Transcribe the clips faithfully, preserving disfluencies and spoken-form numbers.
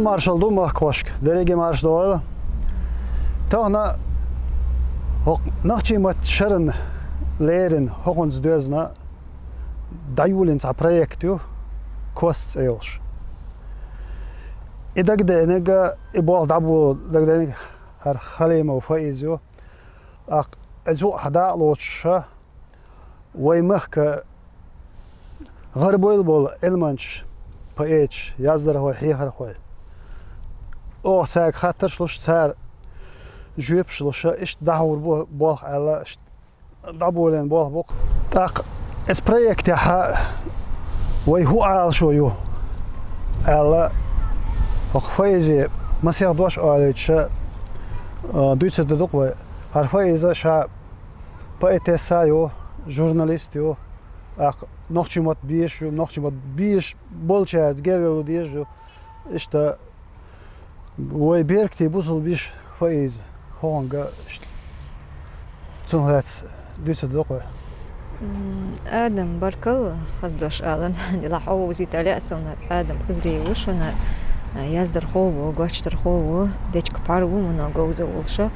Маршал ду махкахошка, дерриге марша догӀийла. Тахана хӀокху нохчийн маттан шарна леррина хӀокхунца доьзна дӀайолийна цхьа проект ю, «Кост» цӀе йолуш. И дагадеанарг, и болх дӀаболо дагадеанарг хӀара Халимов Фаиз ю. ТӀаккха иза юкъахь дакъа лоцуш, вай махка гӀарабевлла болу Ӏилманчаш, поэташ, яздархой, хьехархой. Оха цаьрга хаттарш луш, цара жоьпаш луш, иштта дӀахьур бу болх аьлла, иштта дӀаболийна болх бу-кх. ТӀаккха оцу проектехь вай хӀун Ӏалашо ю аьлла, хӀокху Фаизе масех дош олуьйтуш, а, дуьйцур ду-кх вай. ХӀара Фаиза ша поэтесса а ю, журналист а ю, тӀаккха нохчийн мотт безаш а ю, нохчийн мотт безаш болчаьрца гергарло дезаш а ю. Иштта вай беркате бусалба йиша Фаиза хӀокхуьнга иштта цунах лаьцна дуьйцур ду-кх вай. М, Адам, баркалла, хаза дош аларна. Делахь хьо вовзийта лаьа суна, Адам Хизриев ву шуна, а, яздархо ву, гочдархо ву, дечка пхьар ву, муно говза волуш. А,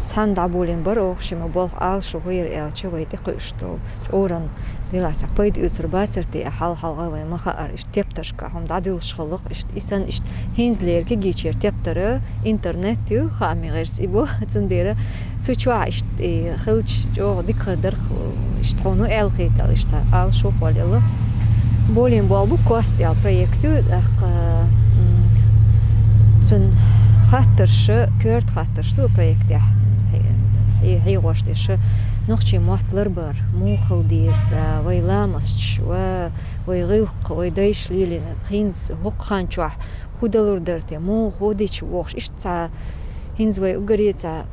цхьаьна дӀаболийна бара оха шимма болх, Ӏалашо хӀун яра аьлча, вай тӀекхуьуш долу чкъуран, делахь цхьа пайда оьцур бацара те, хьал-хьалха вай ма хаара, иштта тептаршка хьуна дӀадуьллуш хиллакх, иштта и санна, иштта хӀинцалера кегийчеран тептар, интернет ю, хаамийн гӀирс и бу, цундела цу чохь иштта и хилча чӀогӀа дика хир дара-кх, иштта хьуна аьлла хетал, иштта цхьа Ӏалашо кхоллаелла. Болийна болу бу «Кост» аьлла проект ю, тӀаккха, м, цуьнан хаттарш, коьрта хаттарш ду проектехь, хье-, хье-, хьехош дерш, нохчийн мотт ларбар муха хила деза, вай ламасташ, ва-, вай гӀиллакх, вай дайша лелийна, хӀинца хӀокху хан чохь хӀун далур дара те, муха, хӀун дича бохуш, иштта цхьа хӀинца вай уггаре цхьа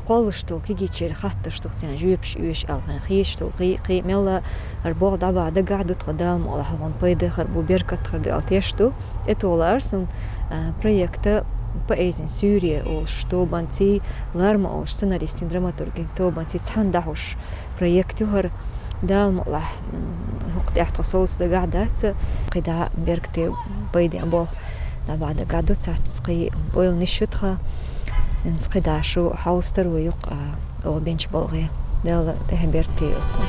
кхоллуш долу кегийчеран хаттарш ду-кх церан жоьпаш оьшу аьлла, хезаш долу кхин а, кхин а мелла а хӀара болх дӀабахьа дагахь ду тхан, Дала мукъалахь хьуна пайда хир бу, беркат хир ду аьлла тешаш ду. ТӀетолара суна, а, проекта «Поэзин суьйре» олуш тобанций, «Ларма» олуш сценаристийн, драматургийн тобанций цхьаьна дӀахьош проект ю хӀара. Дала мукъалахь, м, хӀокху тӀехь тхо совца дагахь дац, кхидӀа беркате, пайден болх дӀабахьа дагахь ду, цхьацца кхин ойланаш ю тхан. ХӀинца кхидӀа шу хьовса тарло юкъа, а, оха бинчу балхе. Дала тӀехь беркате йойла тхуна.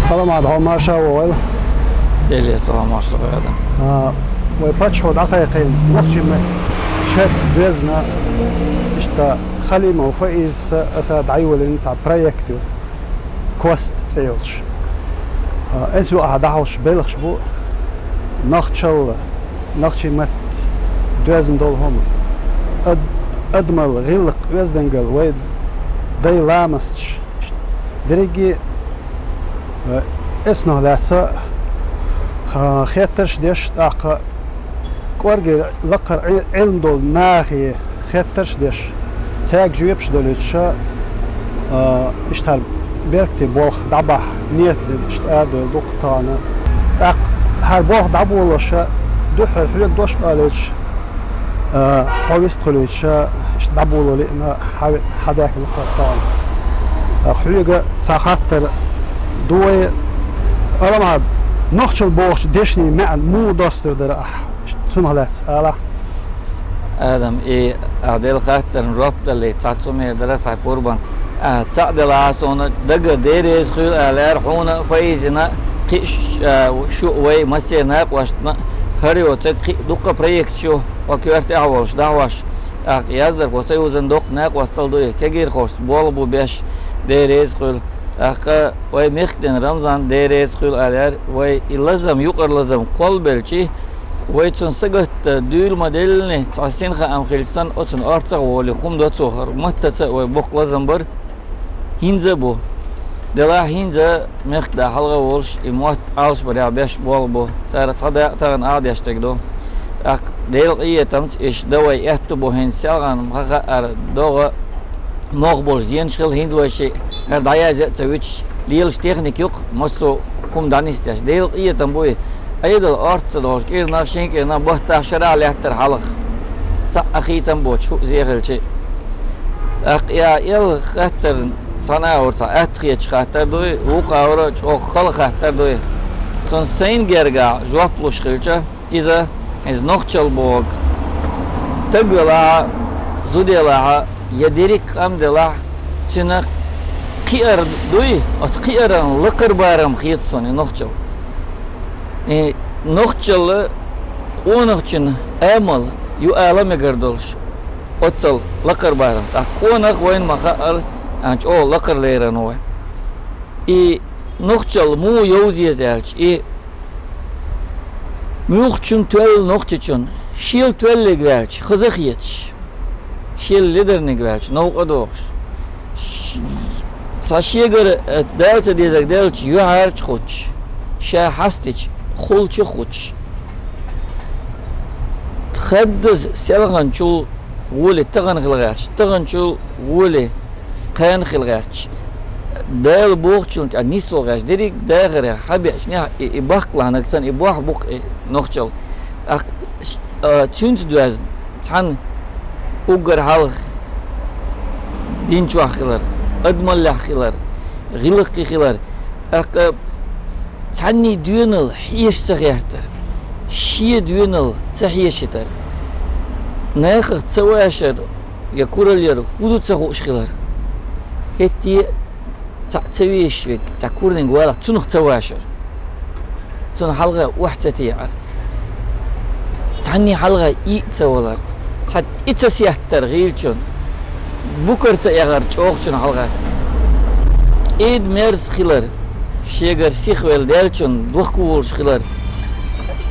Салам Ӏалайкум, хьо марша вогӀийла. Деле салам, марша вогӀийла. А, вай паччахьо дӀакхайкхийна нохчийн меттан шарца доьзна, иштта Халимов Фаиза, аса дӀайолийна цхьа проект ю, «Кост» цӀе йолуш. А, иза юкъахь дӀахьош белхаш бу нохчалла, нохчийн маттаца доьзна долу хӀума. Ад-, адамалла гӀиллакх, оьздангалла, вай дай ламасташ. Дерриге, э, эцнах лаьцна, а, хеттарш деш, тӀаккха кӀоргера лакхара Ӏи-, Ӏилма долу нахе хеттарш деш, цаьрга жоьпаш долуьйтуш, а, иштта хӀара беркате болх дӀабахьа нийят дина, иштта арадевлла ду-кх тахана. ТӀаккха хӀара болх дӀаболош, дуьххьара хьоьга дош олуьйтуш, а, хьо вист хуьлуьйтуш, иштта дӀаболо лиъна, хьан, хьан даьхкина хӀара тахана. ТӀаккха хьоьга цхьа хаттар ду вай, Алам Ӏаьд, нохчалла бохучу дешнийн маьӀна муха достур дара ахь? Цунах лаьцна ала. Адам, и ахь делла хаттарна жоп далале, цхьа цу мера дара цхьа пурбанца. А, цхьаъ делахь а, суна дагара дерриза хуьлу алара хьуна, Фаизина, кхин а ш-, а, шу вай массеран накъосташна, хӀара йоцург кхин а дуккха проекташ ю, хьо коьртехь а волуш, дӀахьош. ТӀаккха яздархойн союзан доккха накъосталла ду и, кегийрхошца болх бу беш, дерриза хуьлу. ТӀаккха вай мехкан Рамзан, дерриза хуьлу алара, вай и лазам, юкъара лазам кхоллабелча, вай цунна сагатта дуьйла ма-деллинехь, цхьа синхаам хилча санна, оцунна орцах а волий, хӀума до цо, хӀара маттаца а вай боккха лазам бара. хӀинца а бу. Делахь хӀинца мехкда хьалха волуш, и мотт Ӏалашбарехь беш болх бу. Цара цхьа дакъа тахана Ӏадеш дерг ду. ТӀаккха Делан къинхетамца иштта дан вай аьтту бу хӀинца селхана ма хаара догӀа, мох болуш зенаш хилла хӀинца вай шиъ хӀара дӀаязъян а ца вуьтуш, лелаш техника юкъа массо а хӀума дӀанисдеш. Делан къинхетам бу и. Ӏедал орца ца долуш, кӀирнах, шин кӀирнах, баттахь шарахь лаьттара хьалха. Цхьа а хийцам боцуш, хӀуъа зе хилча. ТӀаккха я эл хаттар цхьана агӀор цхьа атта хеташ хаттар дуй, вукху агӀора чӀогӀа хала хаттар дуй. Цунна сайна гергахь жоп луш хилча, иза, иза нохчалла боху. Стаг велахь а, зуда елахь а, я дерриг а къам делахь, цуьнан кхиар дуй, оцу кхиаран лакхара барам хета суна и нохчалла. И нохчалла къонахчун амал ю ала мегар долуш, оццул лакхара барам. ТӀаккха къонах вайна ма хаара, а, чӀогӀа лакхара лерина вай. И нохчалла муха йовза еза аьлча, и муьлххачун тоьлла нохчичун, шел тоьллиг ваьлча, хаза хеташ, шел ледарниг ваьлча, новкъа дохуш. Ш-, цхьа шегара, э, Дала ца дезарг делча, юьхьӀаьржа хуттуш, ша хьастича, хулча хуттуш. Хаддаза селханчул гӀоле тахана хила гӀерташ, таханчул гӀоле кхана хила гӀерташ, Дала бохучунна тӀехь нисвала гӀерташ, дерриг а дахарехь хьабеача нехь и, и баккхалахьаниг санна, и бохь бу-кх и нохчалла. ТӀаккха, а, цуьнца доьзна, цхьана уггар хьалха дин чохь хилар, адамаллехь хилар, гӀиллакхе хилар, тӀаккха цхьанний доьналла хьеша ца гӀертар, шен доьналла ца хьешийтар, нахах ца вашар, я кураллера хӀун ду ца хууш хилар. ХӀетте а цхьаъ ца везаш верг, цхьа курниг валахь, цунах ца вашар. Цунна хьалха охьа ца теӀар. Цхьанний хьалха ийа ца валар. Цхьа тӀе ца сеттар гӀийлачун. Букар ца эгӀар чӀогӀачун хьалха. КӀеда-мерза хилар. Шегара сихвелла даьллачун дохко волуш хилар.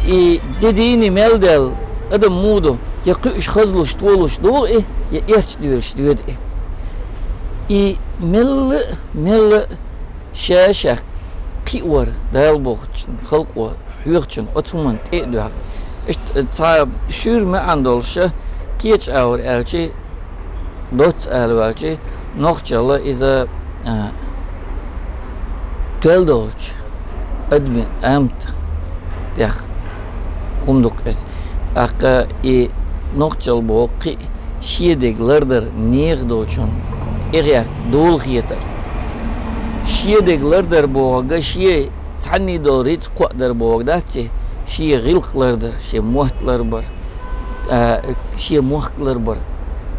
И де дийне мел даьлла адам муха ду? Я кхуьуш хазлуш, толуш догӀу и, я эрча доьлуш доьду и. И мелла а, мелла а ша-ша кхиавар Дала бохучун, халкъо хьоьхучун оцу хӀуманна тӀе а доьхна. Иштта цхьа шуьйра маьӀна долуша кхечу агӀор аьлчи, доцца ала ваьлчи, нохчалла иза, а, тоьлла долчу адамийн амта тӀех хӀума ду-кх иза. ТӀаккха и нохчалла боху кхин а шен дерг лардар нехан долчун тӀегӀерта дола хетар. Шен дерг лардар бохург шен цхьанний долу рицкъ кхоадар бохург дац и, шен гӀиллакх лардар, шен мотт ларбар. А, шен мохк ларбар,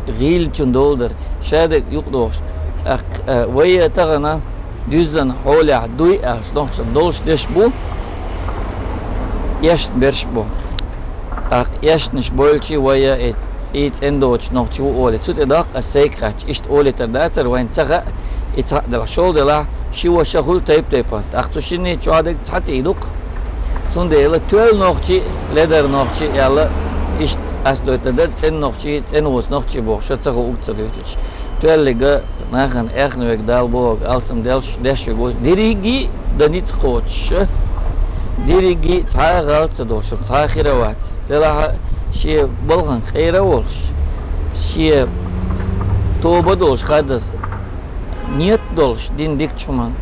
гӀийлачун дола дар, шадерг юкъадохуш. ТӀаккха, а, вай а тахана дуьззина хьолехь дуй аьлча, нохчалла долуш деш бу, эшна берш а бу. ТӀаккха эшнаш бойлучи вай а и цӀий цӀена доцуш нохчи ву олий, цу тӀе доккху ас сайга хаьттича, иштта олийтар дацара вайна ца хаьа, и цхьаъ делахь, шолгӀа делахь, ши ваша хуьлу тайп-тайпана. ТӀаккха цу шинна чохь дерг цхьа цӀий ду-кх. Цундела тоьлла нохчи, ледар нохчи аьлла, иштта ас дойтур дара, цӀена нохчи, цӀена воцу нохчи бохуш ца хууг ца дуьйцуш. Тоьллига нахана эхна верг Дала бохург алсам делш, деш верг ву. Дерриге а дан ницкъ кхочуш, дерриге а цхьа а гӀалт ца долуш, цхьа а хир а вац. Делахь а шен балхана къера а волуш, шен тоба а долуш хаддаза, нет долуш дина дикачу хӀуманна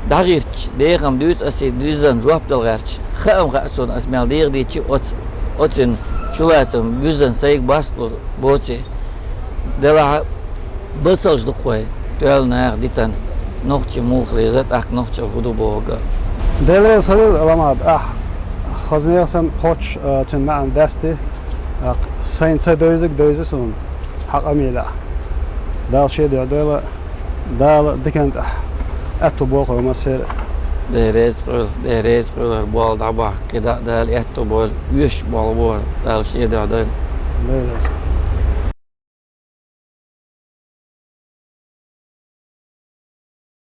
дӀагӀиртича, дехам дуьйцу ас и дуьззина жоп дала гӀерташ. Хаам хаьа суна, ас мел дегӀадийчи оцу, оцуьнан чулацам буьззина сайга бастлур боций. Делахь а басалш ду-кх вай, тоьлла наха дитина, нохчи муха леза, тӀаккха нохчалла хӀун ду бохург. Дела реза хуьлийла, Ламат, ахь хаза нехан санна кхоччуш, а, цуьнан маьӀна даьсти, а, сайна ца девзарг девзи суна, хьан къамелехь. Дала шен дуьхьа дойла. Дала диканна тӀехь аьтту болу хьо массеран а. Дела реза хуьлда, Дела реза хуьлда, хӀара болх дӀабахка, кхидӀа а Дала аьтту бойла, оьшуш болх бу хӀара, Дала шен дуьхьа дойла. Дела реза.